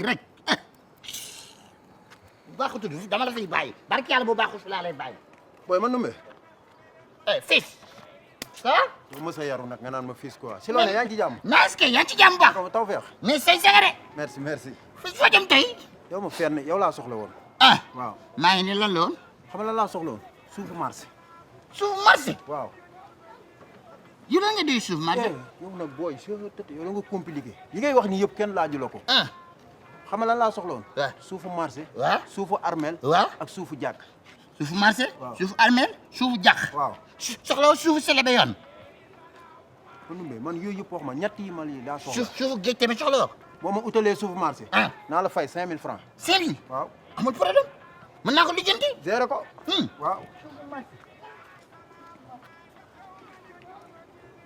rek baaxutul dama la fiy bàyyi barki yàlla bu baaxul fi laa lay bàyyi. booy man numbe. fils. ah. bu ma sa yaru nag nga naan ma fils quoi. si loolu yaa ngi ci jàmm. mais est-ce que yaa ngi ci jàmm baax. taw feex. mais say sengare. merci merci. fils foo jëm tey. yow ma fenn yow laa soxla woon. ah. waaw maa ngi ni lan la woon. xam nga lan laa soxla woon suufu marché. suuf marché. waaw. yow la nga doy suuf marché. yow nag booy yow la nga compliqué. yi ngay wax ni yëpp kenn laaju la ko. ah. xam nga lan laa soxla woon. waaw suufu marché. waaw suufu armel. waaw ak suufu jàkk. suufu marché. waaw suufu armel suufu jàq. waaw. soxla woo suufu selebe yoon. kon numbe man yooyu yëpp wax ma ñett yi ma lii laa soxla. suufu géej tamit soxla woo. boo ma utalee suufu marché. ah naa la fay 5000 francs. 5000. waaw. amul problème. mën naa ko lijjanti. géré ko. waaw.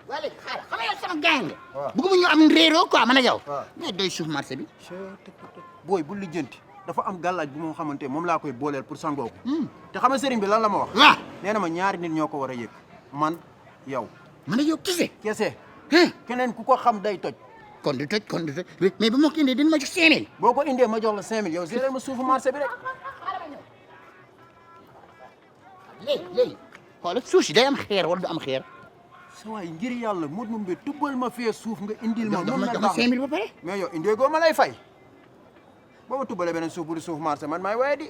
waa léegi xaaral xam nga yow sama gaañ nga. waaw bëgguma ñu am réeroo quoi man ak yow. waaw mais doy suuf marché bi. booy bu lijjanti dafa am gàllaaj bu moo xamante moom laa koy booleel pour sangoo ko. te xam nga sëriñ bi lan la ma wax. waaw nee na ma ñaari nit ñoo ko war a yëg man yow. man ak yow kese. kese. keneen ku ko xam day toj. kon du toj mais bu ma ko indee dina ma jox 5000. boo ko indee ma jox la 5000 yow gérer ma suufu marché bi rek. léegi xoolal suuf si day am xeer wala du am xeer. sa waay ngir yàlla mu numbe tubbal ma fee suuf nga indil ma. jox ma 5000 ba pare. mais yow indee goo ma lay fay. boo ma tubbalee beneen suuf bu di suuf marché man maay waaye di.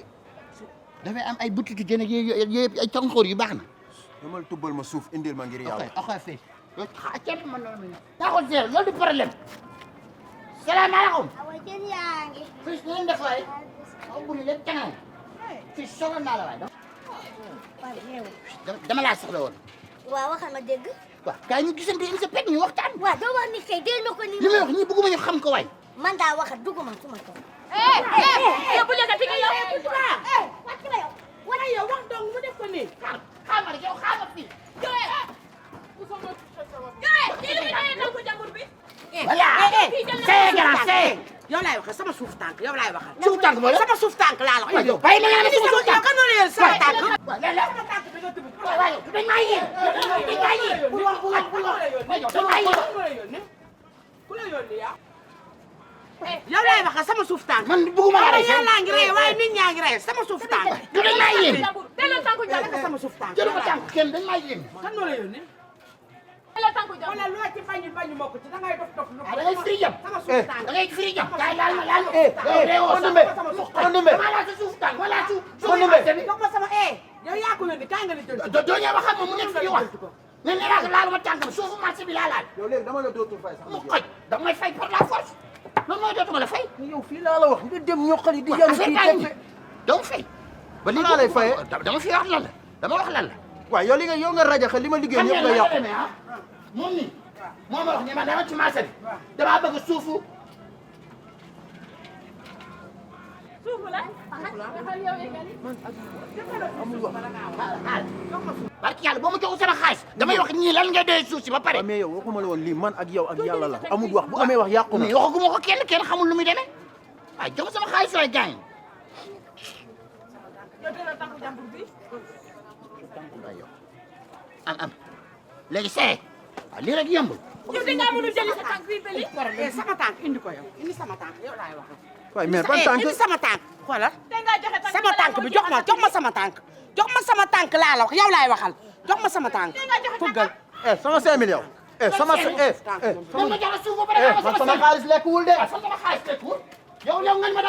dafay am ay butitu jën ak yooyu ay tonkoor yu baax na. demal tubbal ma suuf indil ma ngir yàlla. ok fii ceeb man la ma daa ko gérer loolu du problème. salaamaaleykum. awa jën yaa ngi. fii su ñu def waaye. aw bu ñu leen tàngal. fii soxla naa la waaye. dama laa soxla woon. waaw waxal ma dégg. waaw kaay ñu gisante une sa pet ñu waxtaan. waaw doo wax ni kay dégg na ko ni. li may wax ñii bëgguma ñu xam ko waay. man daa wax duguma suma tool. bu njëkk a tigi yow. wàcc ma yow. wala yow wax dong mu def ko nii. xaaral yow xaaral fii. kii li muy doyee taw ko jàmbur bi. voilà. c'est grand c'est. yow laay waxal sama suuf tànk yow laay waxal. suuf tànk moo la. sama suuf tànk laa la wax. yow bàyyi ma nga ne sama suuf tànk. kan moo la yor sama tànk. waaw léeg-léeg sama tànk bi nga tudd. waaw yow dañ maa yéen. dañ maa yéen. bu wax bu wax bu wax. yow dañ maa yéen. ku la yónni yaa. yow laay waxal sama suuf tànk. man bëgguma nga rey yow laa ngi rey waaye nit ñaa ngi rey sama suuf tànk. yow dañ maa yéen. delloo tànku jàmbur sama suuf tànk. jëlu ko tànk kenn dañ maa yéen. kan moo la yónni. delloo tànku jàmbur wala loo ci bañu moo ko ci da ngay dof dof. ah da ngay firi jam. sama suuf tànk. da ngay firi jam. kaay laal ma laal ma. Ndumbe dama laal sa suuf tànk wala suuf. jox ma sama yow yaa ko yónni kaay nga ni jënd. doo ñëw ba xam mu nekk fi di wax. ne ne laa ko laal ma tànkam suufu marché bi laa laal. yow léegi dama la dootul fay sax. mu xoj da may fay par la force. loolu mooy dootuma la fay. yow fii laa la wax nga dem ñoqali di yàlla fii teg doo fay. ba laa lay fayee. dama fi wax lan la dama wax lan la. waaw yow li nga yow nga rajaxe li ma liggéey ñëpp nga yàqu. moom nii moo ma wax ne ma dama ci marché bi damaa bëgg suufu. suufu la. barki yàlla boo ma joxul sama xaalis damay wax ñii lan ngay doy suuf si ba pare. mais yow waxuma la woon lii man ak yow ak yàlla la amul wax bu amee wax yàqu na. mais waxaguma ko kenn xamul lu muy demee waaye jox sama xaalis waay gaañ. yow delloo tànku jàmbur bi. am léegi see waaw lii rek yëmbul. yow da ngaa mënul jëli sa tànk bii bëli. sama tànk indi ko yow indi sama tànk yow laay wax. waaye mais ban tànk indi sama tànk xoolal. sama tànk bi jox ma sama tànk. jox ma sama tànk laa la wax yow laay waxal jox ma sama tànk. fëggal. sama 5000 yow. sama dama jox la suuf ba pare man sama xaalis lekkuwul de. sama xaalis lekkuwul. yow nga ma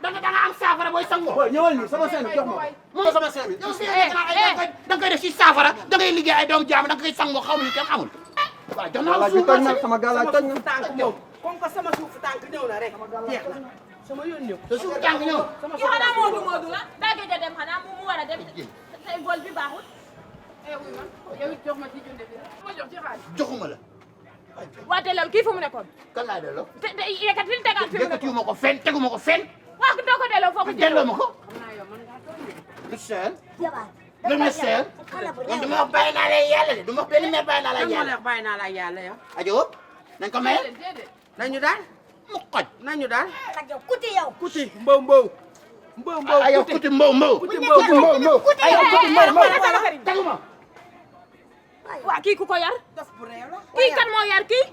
da nga am saafara booy sangoo. waaw ñëwal nii sama 5000 jox ma sama 5000. yow si da nga koy def si saafara da ngay liggéey ay doomu jaam da nga koy sangoo xaw ma kenn xamul. waaw jox naa la suuf toj na sama gàllaaj toj na. tànk moom comme que sama suuf tànk ñëw na rek jeex na sama yoon ñëw. te suuf tànk ñëw. ki xanaa Moodu la daa gëj a dem xanaa mu war a dem tey vol bi baaxul. yow it jox ma ci junde bi ma jox ci xaalis. joxuma la. waa delloo kii fu mu nekkoon. kan laa delloo. te yëkkat fi mu tegaat fi mu nekkoon. yëkkatiwuma ko fenn teguma ko fenn. waaw doo ko delloo foo ko delloo ma ko. xam naa yow mën ngaa toog lu seen. jabaar. lu ma seen. man dama wax bàyyi naa la yàlla de du ma wax benn meer bàyyi naa la yàlla. bàyyi naa la yàlla yow. ajo nañ ko maye. nañu daal. mu xoj. nañu daal. ak yow kuti yow. kuti mbow mbow. mbow mbow ay yow kuti mbow mbow. kuti mbow mbow. ay yow kuti mbow mbow. teguma. waa kii ku ko yar. kii kan moo yar kii.